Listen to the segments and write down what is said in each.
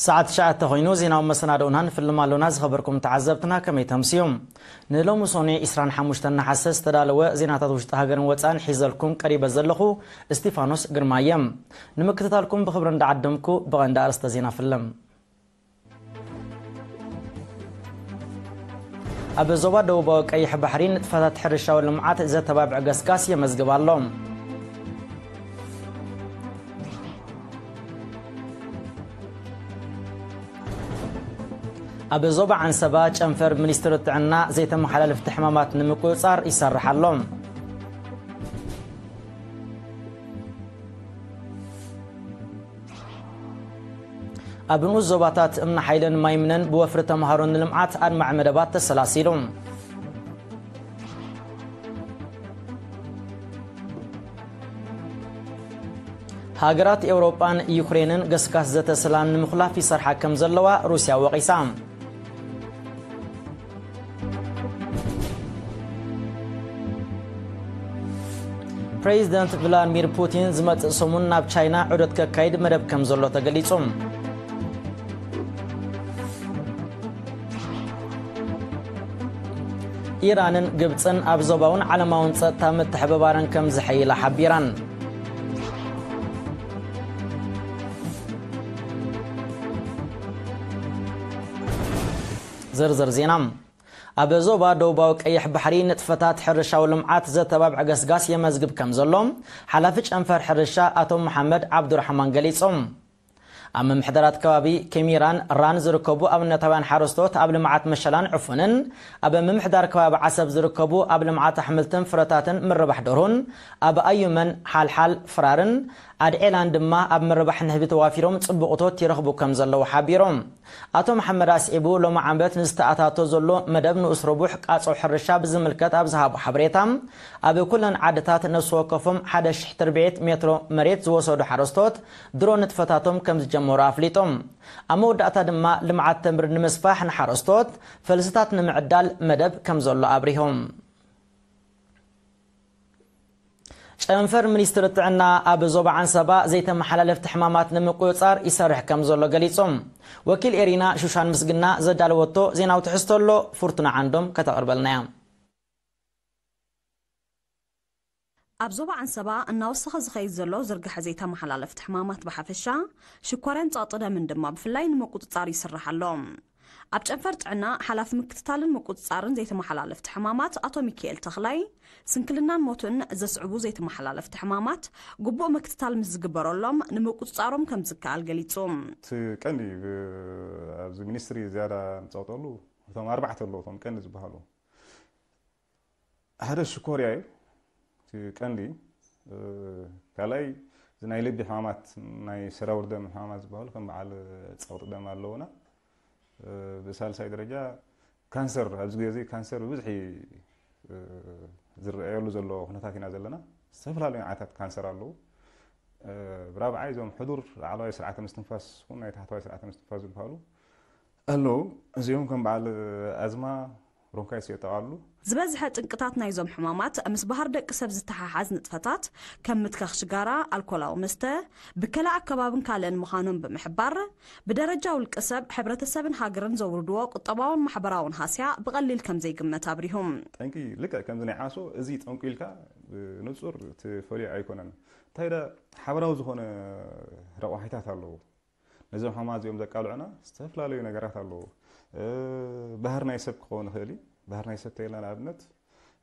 ሰዓት ትሽዓተ ኮይኑ ዜናዊ መሰናድኡና ንፍልም ኣሎና። ዝኸበርኩም ተዓዘብትና ከመይ ተምስዩ? ንሎሚ ሶኔ ዕስራን ሓሙሽተን ነሓሰ ዝተዳለወ ዜናታት ውሽጢ ሃገርን ወፃእን ሒዘልኩም ቀሪበ ዘለኹ እስቲፋኖስ ግርማ እየ። ንምክትታልኩም ብኽብሪ እንዳዓደምኩ ብቐንዲ ኣርእስተ ዜና ፍልም። ኣብ ዞባ ደቡባዊ ቀይሕ ባሕሪ ንጥፈታት ሕርሻዊ ልምዓት ዘተባብዕ ገስጋስ የመዝግብ ኣሎ። ኣብ ዞባ ዓንሰባ ጨንፈር ሚኒስትሪ ጥዕና ዘይተመሓላለፍቲ ሕማማት ንምቁፅፃር ይሰርሕ ኣሎ። ኣብ ንኡስ ዞባታት እምኒ ሓይልን ማይ ምነን ብወፍሪ ተምሃሮ ንልምዓት ኣድማዒ መደባት ተሰላሲሉ። ሃገራት ኤውሮጳን ዩክሬንን ገስጋስ ዘተ ሰላም ንምኹላፍ ይሰርሓ ከም ዘለዋ ሩስያ ወቒሳ። ፕሬዚደንት ቭላድሚር ፑቲን ዝመጽእ ሰሙን ናብ ቻይና ዑደት ከካይድ መደብ ከም ዘሎ ተገሊጹ። ኢራንን ግብጽን ኣብ ዞባውን ዓለማውን ጸጥታ ምትሕብባረን ከም ዝሐይላ ሓቢረን። ዝርዝር ዜና። ኣብ ዞባ ደቡባዊ ቀይሕ ባሕሪ ንጥፈታት ሕርሻዊ ልምዓት ዘተባብዕ ገስጋስ የመዝግብ ከም ዘሎ ሓላፊ ጨንፈር ሕርሻ ኣቶ መሓመድ ዓብዱራሕማን ገሊጾም። ኣብ ምምሕዳራት ከባቢ ኬሚራን ራን ዝርከቡ ኣብነታውያን ሓረስቶት ኣብ ልምዓት መሸላን ዕፉንን፣ ኣብ ምምሕዳር ከባቢ ዓሰብ ዝርከቡ ኣብ ልምዓት ኣሕምልትን ፍረታትን ምርባሕ ደርሁን፣ ኣብ ኣዩመን ሓልሓል ፍራርን ኣድዔላን ድማ ኣብ ምርባሕ ንህቢ ተዋፊሮም ጽቡቕ እቶት ይረኽቡ ከም ዘለዉ ሓቢሮም። ኣቶ መሓመድ ኣስዒቡ፣ ሎሚ ዓመት ንዝተኣታቶ ዘሎ መደብ ንኡስ ረቡሕ ቃጾ ሕርሻ ብዝምልከት ኣብ ዝሃቦ ሓበሬታ፣ ኣብ ኩለን ዓድታት ነፍሲ ወከፎም ሓደ ሽሕ ትርብዒት ሜትሮ መሬት ዝወሰዱ ሓረስቶት ድሮ ንጥፈታቶም ከም ዝጀመሩ ኣፍሊጦም። ኣብ መወዳእታ ድማ ልምዓት ተምሪ ንምስፋሕ ንሓረስቶት ፈልስታት ንምዕዳል መደብ ከም ዘሎ ኣብሪሆም። ጨንፈር ሚኒስትሪ ጥዕና ኣብ ዞባ ዓንሰባ ዘይተመሓላለፍቲ ሕማማት ንምቁጽጻር ይሰርሕ ከም ዘሎ ገሊጾም። ወኪል ኤሪና ሹሻን ምስግና ዘዳለወቶ ዜናዊ ትሕዝቶ ኣሎ፣ ፍርቱና ዓንዶም ከተቕርበልና እያ። ኣብ ዞባ ዓንሰባ እናወሰኸ ዝኸይድ ዘሎ ዝርግሐ ዘይተመሓላለፍቲ ሕማማት ብሓፈሻ፣ ሽኮርን ጸቕጢ ደምን ድማ ብፍላይ ንምቁጽጻር ይስራሕ ኣሎ። ኣብ ጨንፈር ጥዕና ሓላፊ ምክትታልን ምቁጽጻርን ዘይተመሓላለፍቲ ሕማማት ኣቶ ሚካኤል ተኽላይ፣ ስንክልናን ሞትን ዘስዕቡ ዘይተመሓላለፍቲ ሕማማት ግቡእ ምክትታል ምስ ዝግበረሎም ንምቁጽጻሮም ከም ዝከኣል ገሊጹ። እቲ ቀንዲ ብ-፣ ኣብዚ ሚኒስትሪ ዝያዳ ንጸቕጠሉ እቶም ኣርባዕተ ኣለዉ፣ እቶም ቀንዲ ዝበሃሉ። ሓደ ሽኮርያ እዩ፣ እቲ ቀንዲ። እ፣ ካልኣይ፣ እዚ ናይ ልቢ ሕማማት፣ ናይ ሰራውር ደም ሕማማት ዝበሃሉ ከም በዓል ጸቕጢ ደም ኣለዉና። እ፣ ብሳልሳይ ደረጃ ካንሰር፣ ኣብዚ ግዜ እዚ ካንሰር ብብዝሒ፣ እ፣ ዝረኣየሉ ዘሎ ኩነታት ኢና ዘለና። ዝተፈላለዩ ዓይነታት ካንሰር ኣለዉ። እ፣ ብራብዓይ፣ እዞም ሕዱር ላዕለዋይ ስርዓተ ምስትንፋስ፣ ናይ ታሕተዋይ ስርዓተ ምስትንፋስ ዝበሃሉ ኣለዉ። እዚኦም ከም በዓል ኣዝማ፣ ብሮንካይስ የጠቓልሉ። ዝበዝሐ ጥንቅታት ናይዞም ሕማማት ምስ ባህር ደቂ ሰብ ዝተሓሓዝ ንጥፈታት ከም ምትካኽ ሽጋራ፣ ኣልኮላዊ መስተ፣ ብከላ ኣከባብን ካልእን ምዃኖም ብምሕባር፣ ብደረጃ ውልቀ ሰብ፣ ሕብረተሰብን ሃገርን ዘውርድዎ ቁጠባውን ማሕበራውን ሃስያ ብቐሊል ከም ዘይግመት ኣብሪሁም። ጠንቂ ልክዕ ከምዚ ናይ ዓሶ፣ እዚ ጠንቁ ኢልካ ብንጹር ትፈልዮ ኣይኮነን። እንታይ ዳ ሓበራዊ ዝኾነ ረቋሒታት ኣለዎ። ነዞም ሕማማት እዚኦም ዘቃልዑና ዝተፈላለዩ ነገራት ኣለዉ። እ፣ ባህሪ ናይ ሰብ ክኸውን ይኽእል እዩ። ባህሪ ናይ ሰብ ተይልና ንኣብነት፣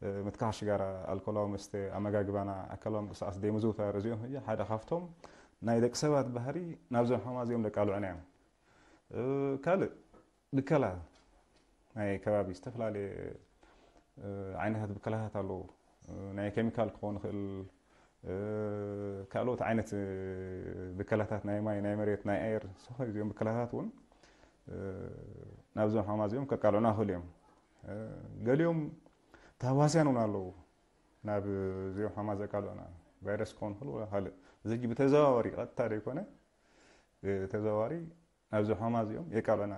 እ፣ ምትካኽ ሽጋራ፣ ኣልኮላዊ መስተ፣ ኣመጋግባና፣ ኣካላዊ ምንቅስቃስ ዘይምዝውታር፣ እዚኦም ሕጂ ሓደ ካብቶም ናይ ደቂ ሰባት ባህሪ ናብዞም ሕማማት እዚኦም ዘቃልዑና እዮም። እ፣ ካልእ ብከላ ናይ ከባቢ ዝተፈላለየ፣ እ፣ ዓይነታት ብከላታት ኣለዉ። እ፣ ናይ ኬሚካል ክኸውን ይኽእል፣ እ፣ ካልኦት ዓይነት፣ እ፣ ብከላታት ናይ ማይ፣ ናይ መሬት፣ ናይ ኣየር፣ ዝተፈላለዩ እዚኦም ብከላታት እውን፣ እ፣ ናብዞም ሕማማት እዚኦም ከቃልዑና ይኽእሉ እዮም። እ፣ ገሊኦም ተሃዋስያን እውን ኣለዉ ናብ እዚኦም ሕማማት ዘቃልዑና። ቫይረስ ክኸውን ይኽእል ወይ ካልእ። እዚ ሕጂ ብተዘዋዋሪ ቀጥታ ዘይኮነ፣ እ፣ ተዘዋዋሪ ናብዞም ሕማማት እዚኦም የቃልዑና።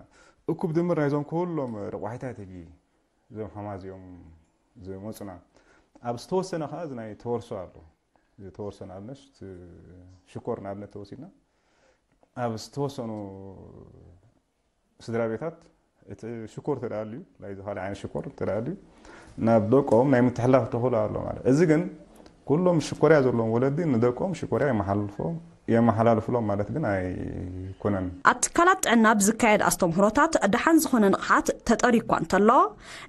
እኩብ ድምር ናይዞም ኩሎም ረቋሒታት ሕጂ እዞም ሕማማት እዚኦም ዝመጹና። ኣብ ዝተወሰነ ከኣ እዚ ናይ ተወርሶ ኣሎ። እዚ ተወርሶ ንኣብነት፣ ሽኮር ንኣብነት ተወሲድና፣ ኣብ ዝተወሰኑ ስድራ ቤታት እቲ ሽኮር ተዳልዩ፣ ናይ ዝኾነ ዓይነት ሽኮር ተዳልዩ ናብ ደቆም ናይ ምትሕላፍ ተኽእሎ ኣሎ ማለት። እዚ ግን ኩሎም ሽኮርያ ዘለዎም ወለዲ ንደቆም ሽኮርያ የመሓላልፎም፣ የመሓላልፍሎም ማለት ግን ኣይኮነን። ኣብ ትካላት ጥዕና ብዝካየድ ኣስተምህሮታት ደሓን ዝኾነ ንቕሓት ተጠሪ እኳ እንተሎ፣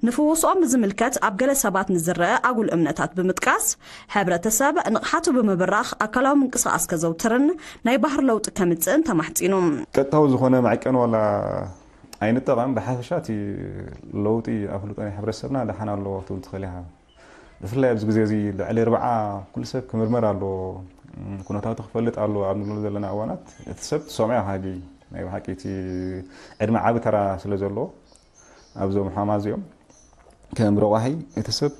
ንፍውስኦም ብዝምልከት ኣብ ገለ ሰባት ንዝረአ ኣጉል እምነታት ብምጥቃስ፣ ሕብረተሰብ ንቕሓቱ ብምብራኽ ኣካላዊ ምንቅስቓስ ከዘውትርን ናይ ባህሪ ለውጢ ከምጽእን ተማሕጺኑ። ቀጥታዊ ዝኾነ መዐቀኒ ዋላ ኣይንጠቐም፣ ብሓፈሻ እቲ ለውጢ ኣፍልጦ ናይ ሕብረተሰብና ደሓን ኣለዎ ክትብል ትኽእል ኢኻ። ብፍላይ ኣብዚ ግዜ እዚ ልዕሊ ርብዓ ኩሉ ሰብ ክምርመር ኣለዎ፣ እም፣ ኩነታቱ ክፈልጥ ኣለዎ ኣብ ንብሎ ዘለና እዋናት፣ እቲ ሰብ ትሰምዖ ኢኻ ሕጂ። ናይ ብሓቂ እቲ ዕድመ ዓቢ ተራ ስለ ዘለዎ ኣብዞም ሕማማት እዚኦም ከም ረቋሒ እቲ ሰብ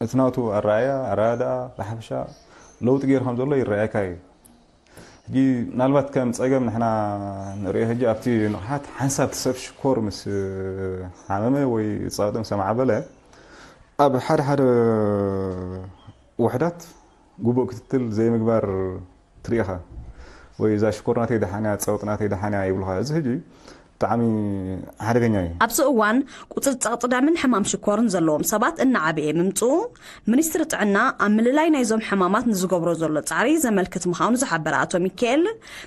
እቲ ናቱ ኣረኣእያ፣ ኣረዳድኣ ብሓፈሻ ለውጢ ገይሩ ከም ዘሎ ይረኣየካ እዩ። ሕጂ ምናልባት ከም ጸገም ንሕና ንሪኦ ሕጂ ኣብቲ ንቕሓት ሓንሳብ እቲ ሰብ ሽኮር ምስ ሓመመ ወይ ጸቕጢ ምስ ኣማዕበለ ኣብ ሓደ ሓደ ውሕዳት ግቡእ ክትትል ዘይምግባር ትሪኢኻ ወይ እዛ ሽኮር ናተይ ደሓን እያ፣ ጸቕጢ ናተይ ደሓን እያ ይብሉኻ። እዚ ሕጂ ብጣዕሚ ሓደገኛ እዩ። ኣብዚ እዋን ቁጽሪ ጸቕጢ ደምን ሕማም ሽኮርን ዘለዎም ሰባት እናዓበየ ምምጽኡ፣ ሚኒስትሪ ጥዕና ኣብ ምልላይ ናይዞም ሕማማት ንዝገብሮ ዘሎ ጻዕሪ ዘመልክት ምዃኑ ዝሓበረ ኣቶ ሚካኤል፣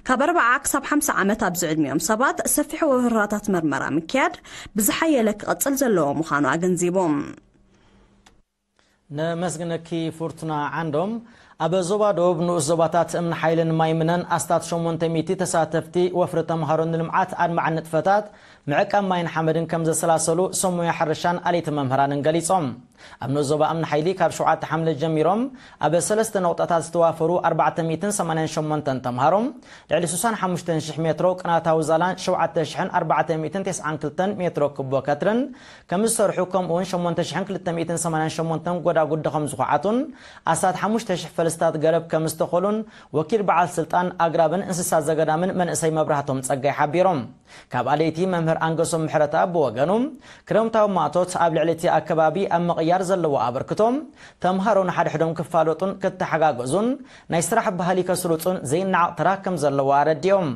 ካብ ኣርብዓ ክሳብ ሓምሳ ዓመት ኣብ ዝዕድሚኦም ሰባት ሰፊሕ ወፈራታት መርመራ ምክያድ ብዝሓየለ ክቐጽል ዘለዎ ምዃኑ ኣገንዚቡ። ነመስግነኪ ፍርቱና ዓንዶም። ኣብ ዞባ ደቡብ ንኡስ ዞባታት እምኒ ሓይልን ማይ ምነን ኣስታት ሸሞንተ ሚእቲ ተሳተፍቲ ወፍሪ ተምሃሮ ንልምዓት ኣድማዕን ንጥፈታት ምዕቃብ ማይን ሓመድን ከም ዘሰላሰሉ ሰሙያ ሕርሻን ኣልየት መምህራንን ገሊጾም። ኣብ ንኡስ ዞባ እምኒ ሓይሊ ካብ ሸውዓተ ሓምለ ጀሚሮም ኣብ ሰለስተ ነቑጣታት ዝተዋፈሩ ኣርባዕተ ሚእትን ሰማንያን ሸሞንተን ተምሃሮ ልዕሊ ሱሳን ሓሙሽተን ሽሕ ሜትሮ ቅናታዊ ዛላን ሸውዓተ ሽሕን ኣርባዕተ ሚእትን ተስዓን ክልተን ሜትሮ ክቦ ከትርን ከም ዝሰርሑ፣ ከምኡውን ሸሞንተ ሽሕን ክልተ ሚእትን ሰማንያን ሸሞንተን ጎዳጉዲ ከም ዝኹዓቱን ኣስታት ሓሙሽተ ሽሕ ፈልስታት ገረብ ከም ዝተኸሉን ወኪል በዓል ስልጣን ኣግራብን እንስሳት ዘገዳምን መንእሰይ መብራህቶም ጸጋይ ሓቢሮም። ካብ ኣልየቲ መምህር ኣንገሶም ምሕረተኣብ ብወገኑ፣ ክረምታዊ ማእቶት ኣብ ልዕሊ እቲ ኣከባቢ ኣብ ምቕያር ዘለዎ ኣበርክቶ፣ ተምሃሮ ንሓድሕዶም ክፋለጡን ክተሓጋገዙን ናይ ስራሕ ባህሊ ከስርጹን ዘይነዓቕ ተራ ከም ዘለዎ ኣረዲኦም።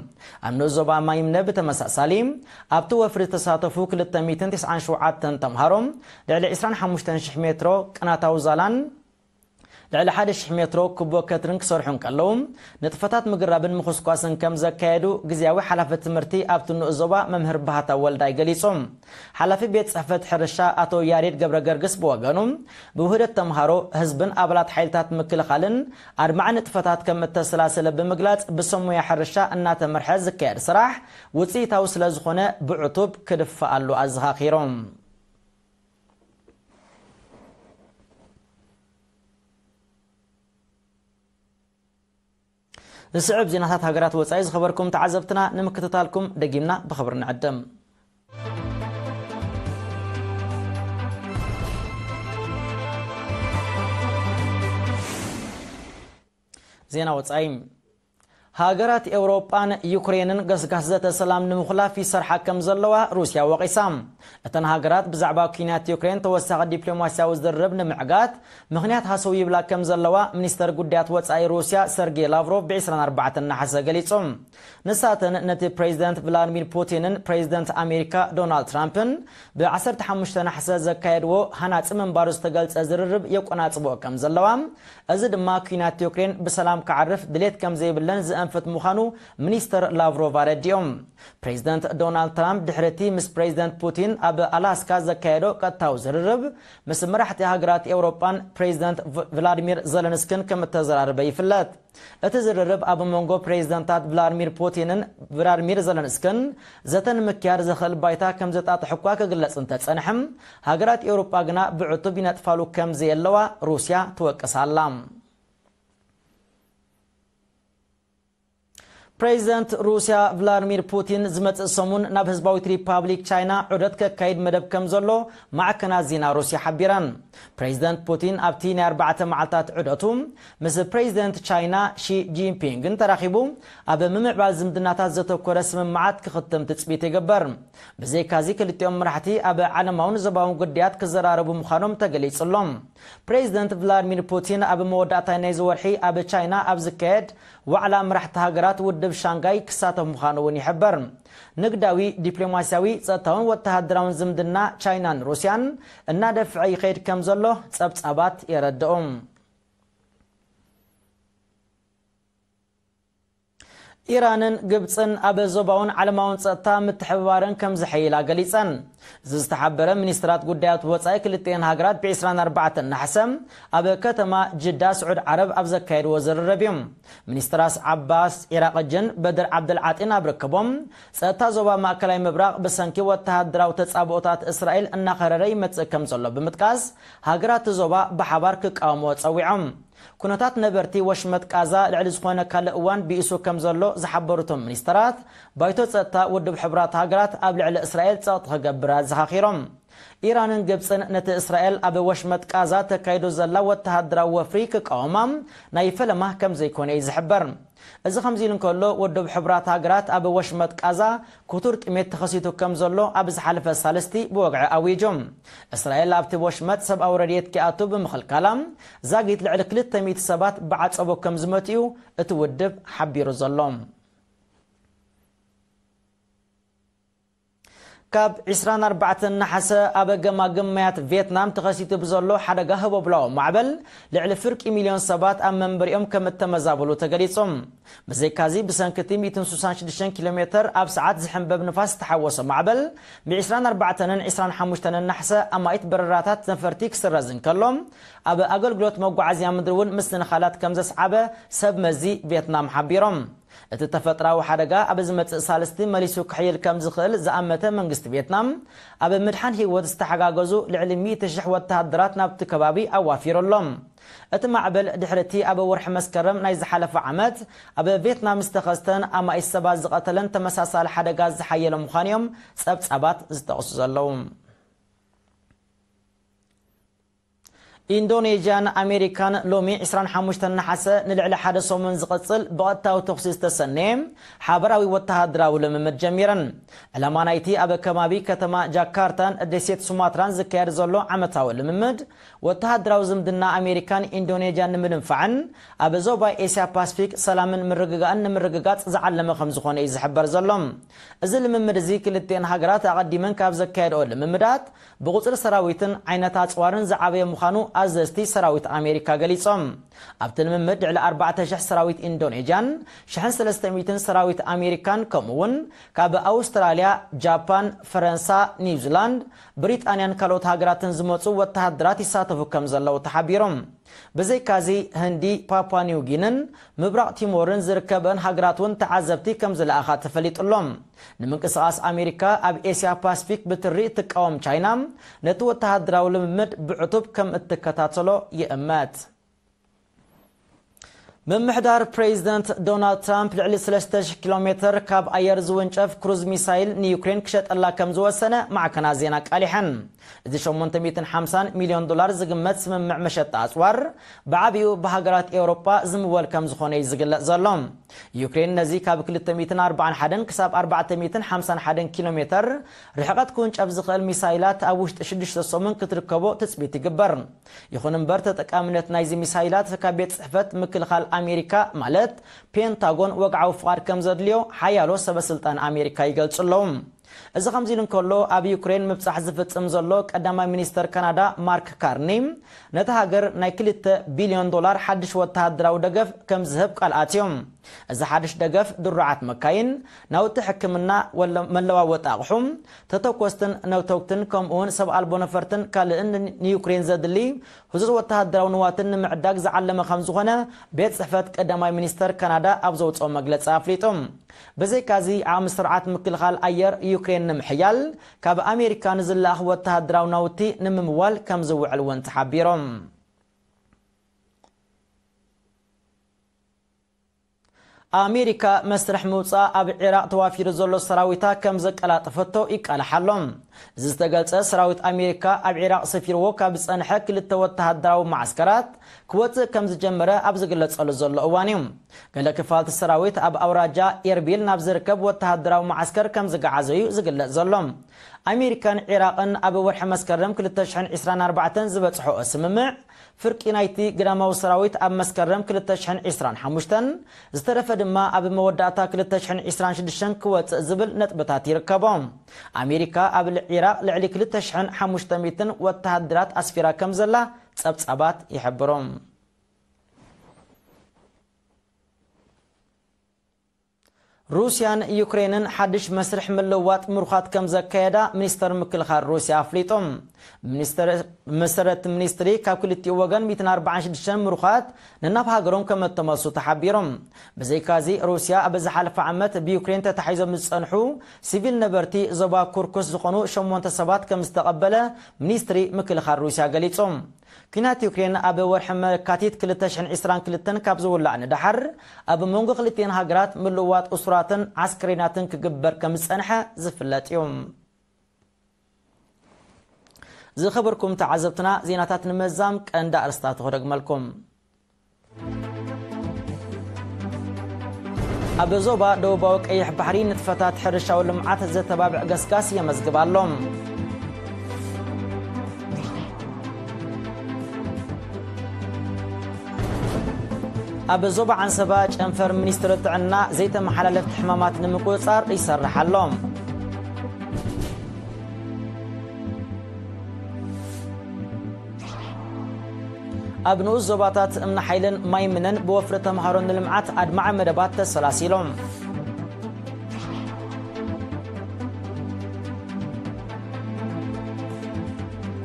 ኣብ ንኡስ ዞባ ማይምነ ብተመሳሳሊ ኣብቲ ወፍሪ ዝተሳተፉ ክልተ ሚእትን ተስዓን ሸውዓተን ተምሃሮ ልዕሊ ዕስራን ሓሙሽተን ሽሕ ሜትሮ ቅናታዊ ዛላን ልዕሊ ሓደ ሽሕ ሜትሮ ክቦ ከትርን ክሰርሑ እንከለዉ፣ ንጥፈታት ምግራብን ምኹስኳስን ከም ዘካየዱ ግዝያዊ ሓላፊ ትምህርቲ ኣብቲ ንኡስ ዞባ መምህር ባህታ ወልዳይ ገሊጹ። ሓላፊ ቤት ጽሕፈት ሕርሻ ኣቶ ያሬድ ገብረ ገርግስ ብወገኑ፣ ብውህደት ተምሃሮ፣ ህዝብን ኣባላት ሓይልታት ምክልኻልን ኣድማዒ ንጥፈታት ከም እተሰላሰለ ብምግላጽ፣ ብሰሙያ ሕርሻ እናተመርሐ ዝካየድ ስራሕ ውጽኢታዊ ስለ ዝኾነ ብዕቱብ ክድፋኣሉ ኣዘኻኺሮም። ዝስዕብ ዜናታት ሃገራት ወጻኢ ዝኸበርኩም ተዓዘብትና ንምክትታልኩም ደጊምና ብኽብሪ ንዕድም። ዜና ወጻኢ። ሃገራት ኤውሮጳን ዩክሬንን ገስጋስ ዘተ ሰላም ንምኹላፍ ይሰርሓ ከም ዘለዋ ሩስያ ወቒሳ። እተን ሃገራት ብዛዕባ ኲናት ዩክሬን ተወሳኺ ዲፕሎማስያዊ ዝርርብ ንምዕጋት ምኽንያት ሃሰው ይብላ ከም ዘለዋ ሚኒስተር ጉዳያት ወጻኢ ሩስያ ሰርጌ ላቭሮቭ ብ ዕስራን ኣርባዕተን ነሓሰ ገሊጹ። ንሳተን ነቲ ፕሬዚደንት ቭላድሚር ፑቲንን ፕሬዚደንት ኣሜሪካ ዶናልድ ትራምፕን ብ ዓሰርተ ሓሙሽተ ነሓሰ ዘካየድዎ ሃናጺ ምንባሩ ዝተገልጸ ዝርርብ የቆናጽብኦ ከም ዘለዋ፣ እዚ ድማ ኲናት ዩክሬን ብሰላም ክዓርፍ ድሌት ከም ዘይብለን ዘእንፍት ምዃኑ ሚኒስተር ላቭሮቭ ኣረዲኦም። ፕሬዚደንት ዶናልድ ትራምፕ ድሕሪ እቲ ምስ ፕሬዚደንት ፑቲን ኣብ ኣላስካ ዘካየዶ ቀጥታዊ ዝርርብ፣ ምስ መራሕቲ ሃገራት ኤውሮጳን ፕሬዚደንት ቭ-፣ ቭላድሚር ዘለንስኪን ከም እተዘራረበ ይፍለጥ። እቲ ዝርርብ ኣብ መንጎ ፕሬዚደንታት ቭላድሚር ፑቲንን ቭላድሚር ዘለንስኪን ዘተ ንምክያድ ዘኽእል ባይታ ከም ዘጣጥሕ እኳ ክግለጽ እንተጸንሐ፣ ሃገራት ኤውሮጳ ግና ብዕቱብ ይነጥፋሉ ከም ዘየለዋ ሩስያ ትወቅስ ኣላ። ፕሬዚደንት ሩስያ ቭላድሚር ፑቲን ዝመጽእ ሰሙን ናብ ህዝባዊት ሪፓብሊክ ቻይና ዑደት ከካይድ መደብ ከም ዘሎ ማዕከናት ዜና ሩስያ ሓቢረን። ፕሬዚደንት ፑቲን ኣብቲ ናይ ኣርባዕተ መዓልታት ዑደቱ ምስ ፕሬዚደንት ቻይና ሺ ጂንፒንግን ተራኺቡ ኣብ ምምዕባል ዝምድናታት ዘተኮረ ስምምዓት ክኽትም ትጽቢት ይግበር። ብዘይካዚ ክልቲኦም መራሕቲ ኣብ ዓለማውን ዞባውን ጉዳያት ክዘራረቡ ምዃኖም ተገሊጹ ኣሎ። ፕሬዚደንት ቭላድሚር ፑቲን ኣብ መወዳእታ ናይዚ ወርሒ ኣብ ቻይና ኣብ ዝካየድ ዋዕላ መራሕቲ ሃገራት ውድብ ሻንጋይ ክሳተፍ ምዃኑ እውን ይሕበር። ንግዳዊ፣ ዲፕሎማስያዊ፣ ጸጥታውን ወተሃደራውን ዝምድና ቻይናን ሩስያን እናደፍዐ ይኸይድ ከም ዘሎ ጸብጻባት የረድኡ። ኢራንን ግብጽን ኣብ ዞባውን ዓለማውን ጸጥታ ምትሕብባረን ከም ዝሐይላ ገሊጸን። እዚ ዝተሓበረ ሚኒስትራት ጉዳያት ወጻኢ ክልቲኤን ሃገራት ብ ዕስራን ኣርባዕተን ነሓሰ ኣብ ከተማ ጅዳ ስዑድ ዓረብ ኣብ ዘካየድዎ ዝርርብ እዩ። ሚኒስትራስ ዓባስ ዒራቕጅን በድር ዓብደልዓጢን ኣብ ርክቦም፣ ጸጥታ ዞባ ማእከላይ ምብራቕ ብሰንኪ ወተሃደራዊ ተጻብኦታት እስራኤል እናኸረረ ይመጽእ ከም ዘሎ ብምጥቃስ፣ ሃገራት ዞባ ብሓባር ክቃወምዎ ጸዊዖም። ኩነታት ነበርቲ ወሽመጥ ቃዛ ልዕሊ ዝኾነ ካልእ እዋን ብኢሱ ከም ዘሎ ዝሓበሩ እቶም ሚኒስተራት፣ ባይቶ ጸጥታ ውድብ ሕቡራት ሃገራት ኣብ ልዕሊ እስራኤል ጸቕጢ ክገብር ኣዘኻኺሮም። ኢራንን ግብጽን ነቲ እስራኤል ኣብ ወሽመጥ ቃዛ ተካይዶ ዘላ ወተሃደራዊ ወፍሪ ክቃወማ ናይ ፈለማ ከም ዘይኮነ እዩ ዝሕበር። እዚ ከምዚ ኢሉ እንከሎ፣ ውድብ ሕቡራት ሃገራት ኣብ ወሽመጥ ቃዛ ክቱር ጥሜት ተኸሲቱ ከም ዘሎ ኣብ ዝሓለፈ ሳልስቲ ብወግዒ ኣዊጁ። እስራኤል ኣብቲ ወሽመጥ ሰብኣዊ ረድኤት ክኣቱ ብምኽልካላ፣ ዛጊት ልዕሊ ክልተ ሚእቲ ሰባት ብዓጸቦ ከም ዝመትኡ እቲ ውድብ ሓቢሩ ዘሎ። ካብ ዕስራን ኣርባዕተን ነሓሰ ኣብ ገማግም ማያት ቪየትናም ተኸሲቱ ብዘሎ ሓደጋ ህቦብላዊ ማዕበል፣ ልዕሊ ፍርቂ ሚልዮን ሰባት ኣብ መንበሪኦም ከም እተመዛበሉ ተገሊጹ። ብዘይካዚ፣ ብሰንኪ እቲ ሚእትን ስሳን ሽዱሽተን ኪሎ ሜተር ኣብ ሰዓት ዝሕንበብ ንፋስ ዝተሓወሶ ማዕበል፣ ብ ዕስራን ኣርባዕተንን ዕስራን ሓሙሽተን ነሓሰ ኣማኢት በረራታት ነፈርቲ ክስረዝ እንከሎ፣ ኣብ ኣገልግሎት መጓዓዝያ ምድሪ እውን ምስንኻላት ከም ዘስዓበ ሰብ መዚ ቪየትናም ሓቢሮም። እቲ ተፈጥራዊ ሓደጋ ኣብ ዝመጽእ ሳልስቲ መሊሱ ክሕይል ከም ዝኽእል ዝኣመተ መንግስቲ ቪየትናም፣ ኣብ ምድሓን ህይወት ዝተሓጋገዙ ልዕሊ ሚእቲ ሽሕ ወተሃደራት ናብቲ ከባቢ ኣዋፊሩ ኣሎ። እቲ ማዕበል ድሕሪ እቲ ኣብ ወርሒ መስከረም ናይ ዝሓለፈ ዓመት ኣብ ቪየትናም ዝተኸስተን ኣማኢት ሰባት ዝቐተለን ተመሳሳሊ ሓደጋ ዝሓየለ ምዃኑ እዮም ጸብጻባት ዝጠቕሱ ዘለዉ። ኢንዶኔዥያን ኣሜሪካን ሎሚ ዕስራን ሓሙሽተን ነሓሰ ንልዕሊ ሓደ ሰሙን ዝቕጽል ብቐጥታዊ ተኹሲ ዝተሰነየ ሓበራዊ ወተሃደራዊ ልምምድ ጀሚረን። ዕላማ ናይቲ ኣብ ከባቢ ከተማ ጃካርታን ደሴት ሱማትራን ዝካየድ ዘሎ ዓመታዊ ልምምድ፣ ወተሃደራዊ ዝምድና ኣሜሪካን ኢንዶኔዥያን ንምድንፋዕን ኣብ ዞባ ኤስያ ፓስፊክ ሰላምን ምርግጋእን ንምርግጋጽ ዝዓለመ ከም ዝኾነ እዩ ዝሕበር ዘሎ። እዚ ልምምድ እዚ ክልቲኤን ሃገራት ኣቐዲመን ካብ ዘካየድኦ ልምምዳት ብቁጽሪ ሰራዊትን ዓይነት ኣጽዋርን ዝዓበየ ምዃኑ ኣዘዝቲ ሰራዊት ኣሜሪካ ገሊጾም። ኣብቲ ልምምድ ልዕሊ ኣርባዕተ ሽሕ ሰራዊት ኢንዶኔዥያን ሽሕን ሰለስተ ሚእትን ሰራዊት ኣሜሪካን፣ ከምኡ እውን ካብ ኣውስትራልያ፣ ጃፓን፣ ፈረንሳ፣ ኒውዚላንድ፣ ብሪጣንያን ካልኦት ሃገራትን ዝመጹ ወተሃደራት ይሳተፉ ከም ዘለዉ ተሓቢሮም። ብዘይካዚ፣ ህንዲ፣ ፓፓ ኒው ጊንን ምብራቕ ቲሞርን ዝርከበን ሃገራት እውን ተዓዘብቲ ከም ዝለኣኻ ተፈሊጡ ኣሎ። ንምንቅስቓስ ኣሜሪካ ኣብ ኤስያ ፓስፊክ ብትሪ እትቃወም ቻይና፣ ነቲ ወተሃደራዊ ልምምድ ብዕቱብ ከም እትከታተሎ ይእመት። ምምሕዳር ፕሬዚደንት ዶናልድ ትራምፕ ልዕሊ ሰለስተ ሽሕ ኪሎ ሜተር ካብ ኣየር ዝውንጨፍ ክሩዝ ሚሳይል ንዩክሬን ክሸጠላ ከም ዝወሰነ ማዕከናት ዜና ኣቃሊሐን። እዚ ሸሞንተ ሚእትን ሓምሳን ሚልዮን ዶላር ዝግመት ስምምዕ መሸጣ ኣጽዋር፣ ብዓቢኡ ብሃገራት ኤውሮጳ ዝምወል ከም ዝኾነ እዩ ዝግለጽ ዘሎ። ዩክሬን ነዚ ካብ ክልተ ሚእትን ኣርባዓን ሓደን ክሳብ ኣርባዕተ ሚእትን ሓምሳን ሓደን ኪሎ ሜተር ርሕቐት ክውንጨፍ ዝኽእል ሚሳይላት ኣብ ውሽጢ ሽዱሽተ ሰሙን ክትርከቦ ትጽቢት ይግበር። ይኹን እምበር፣ ተጠቃምነት ናይዚ ሚሳይላት ካብ ቤት ጽሕፈት ምክልኻል ኣሜሪካ፣ ማለት ፔንታጎን፣ ወግዓዊ ፍቓድ ከም ዘድልዮ ሓያሎ ሰበ ስልጣን ኣሜሪካ ይገልጹ ኣለዉ። እዚ ከምዚ ኢሉ እንከሎ፣ ኣብ ዩክሬን ምብጻሕ ዝፍጽም ዘሎ ቀዳማይ ሚኒስተር ካናዳ ማርክ ካርኒ፣ ነታ ሃገር ናይ ክልተ ቢልዮን ዶላር ሓድሽ ወተሃደራዊ ደገፍ ከም ዝህብ ቃል ኣትዮም። እዚ ሓድሽ ደገፍ ድሩዓት መካይን፣ ናውቲ ሕክምና፣ ወለ-፣ መለዋወጢ ኣቕሑ፣ ተተኮስትን ነውተውትን፣ ከምኡውን ሰብ ኣልቦ ነፈርትን ካልእን ን-፣ ንዩክሬን ዘድሊ ህጹጽ ወተሃደራዊ ንዋትን ንምዕዳግ ዝዓለመ ከም ዝኾነ ቤት ጽሕፈት ቀዳማይ ሚኒስተር ካናዳ ኣብ ዘውጽኦ መግለጺ ኣፍሊጡ። ብዘይካዚ፣ ዓቕሚ ስርዓት ምክልኻል ኣየር ዩክሬን ንምሕያል፣ ካብ ኣሜሪካ ንዝለኣኽ ወተሃደራዊ ናውቲ ንምምዋል ከም ዝውዕል እውን ተሓቢሮም። ኣሜሪካ መስርሕ ምውጻእ ኣብ ዒራቕ ተዋፊሩ ዘሎ ሰራዊታ ከም ዘቀላጠፈቶ ይቃላሕ ኣሎ። እዚ ዝተገልጸ፣ ሰራዊት ኣሜሪካ ኣብ ዒራቕ ሰፊርዎ ካብ ዝጸንሐ ክልተ ወተሃደራዊ መዓስከራት ክወጽእ ከም ዝጀመረ ኣብ ዝግለጸሉ ዘሎ እዋን እዩ። ገለ ክፋልቲ ሰራዊት ኣብ ኣውራጃ ኤርቢል ናብ ዝርከብ ወተሃደራዊ መዓስከር ከም ዝገዓዘ እዩ ዝግለጽ ዘሎ። ኣሜሪካን ዒራቕን ኣብ ወርሒ መስከረም ክልተ ሽሕን ዕስራን ኣርባዕተን ዝበጽሖኦ ስምምዕ፣ ፍርቂ ናይቲ ግዳማዊ ሰራዊት ኣብ መስከረም ክልተ ሽሕን ዕስራን ሓሙሽተን፣ ዝተረፈ ድማ ኣብ መወዳእታ ክልተ ሽሕን ዕስራን ሽዱሽተን ክወጽእ ዝብል ነጥብታት ይርከቦ። ኣሜሪካ ኣብ ል-፣ ዒራቕ ልዕሊ ክልተ ሽሕን ሓሙሽተ ሚእትን ወተሃደራት ኣስፊራ ከም ዘላ ጸብጻባት ይሕብሩ። ሩስያን ዩክሬንን ሓድሽ መስርሕ ምልውዋጥ ምሩኻት ከም ዘካየዳ ሚኒስተር ምክልኻል ሩስያ ኣፍሊጡ። ሚኒስተር፣ መሰረት ሚኒስትሪ ካብ ክልቲኡ ወገን ሚእትን ኣርባዓን ሽዱሽተን ምሩኻት ነናብ ሃገሮም ከም እተመልሱ ተሓቢሩ። ብዘይካዚ ሩስያ ኣብ ዝሓለፈ ዓመት ብዩክሬን ተታሒዞም ዝጸንሑ ሲቪል ነበርቲ ዞባ ኩርኩስ ዝኾኑ ሸሞንተ ሰባት ከም ዝተቐበለ ሚኒስትሪ ምክልኻል ሩስያ ገሊጹ። ኲናት ዩክሬን ኣብ ወርሒ መካቲት ክልተ ሽሕን ዕስራን ክልተን ካብ ዝውላዕ ንደሓር፣ ኣብ መንጎ ክልቲኤን ሃገራት ምልውዋጥ እሱራትን ዓስክሬናትን ክግበር ከም ዝጸንሐ ዝፍለጥ እዩ። ዝኸበርኩም ተዓዘብትና፣ ዜናታት ንምዛም ቀንዲ ኣርእስታት ክደግመልኩም። ኣብ ዞባ ደቡባዊ ቀይሕ ባሕሪ ንጥፈታት ሕርሻዊ ልምዓት ዘተባብዕ ገስጋስ የመዝግብ ኣሎ። ኣብ ዞባ ዓንሰባ ጨንፈር ሚኒስትሪ ጥዕና ዘይተመሓላለፍቲ ሕማማት ንምቁጽጻር ይሰርሕ ኣሎ። ኣብ ንኡስ ዞባታት እምኒ ሓይልን ማይ ምነን ብወፍሪ ተምሃሮ ንልምዓት ኣድማዒ መደባት ተሰላሲሎም።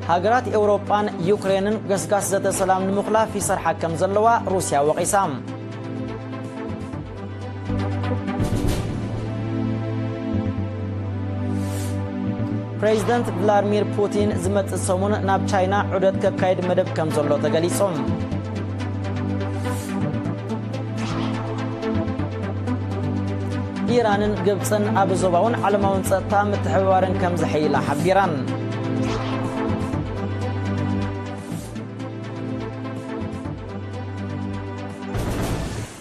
ሃገራት ኤውሮጳን ዩክሬንን ገስጋስ ዘተ ሰላም ንምኹላፍ ይሰርሓ ከም ዘለዋ ሩስያ ወቒሳ። ፕሬዚደንት ቭላድሚር ፑቲን ዝመጽእ ሰሙን ናብ ቻይና ዑደት ከካይድ መደብ ከም ዘሎ ተገሊጹ። ኢራንን ግብጽን ኣብ ዞባውን ዓለማውን ጸጥታ ምትሕብባርን ከም ዘሐይላ ሓቢራን።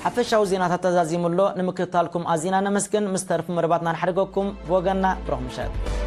ሓፈሻዊ ዜናታት ተዛዚሙ ኣሎ። ንምክትታልኩም ኣዚና ነመስግን። ምስ ተርፉ መደባትና ንሓድገኩም። ብወገንና ብሩኽ ምሸት።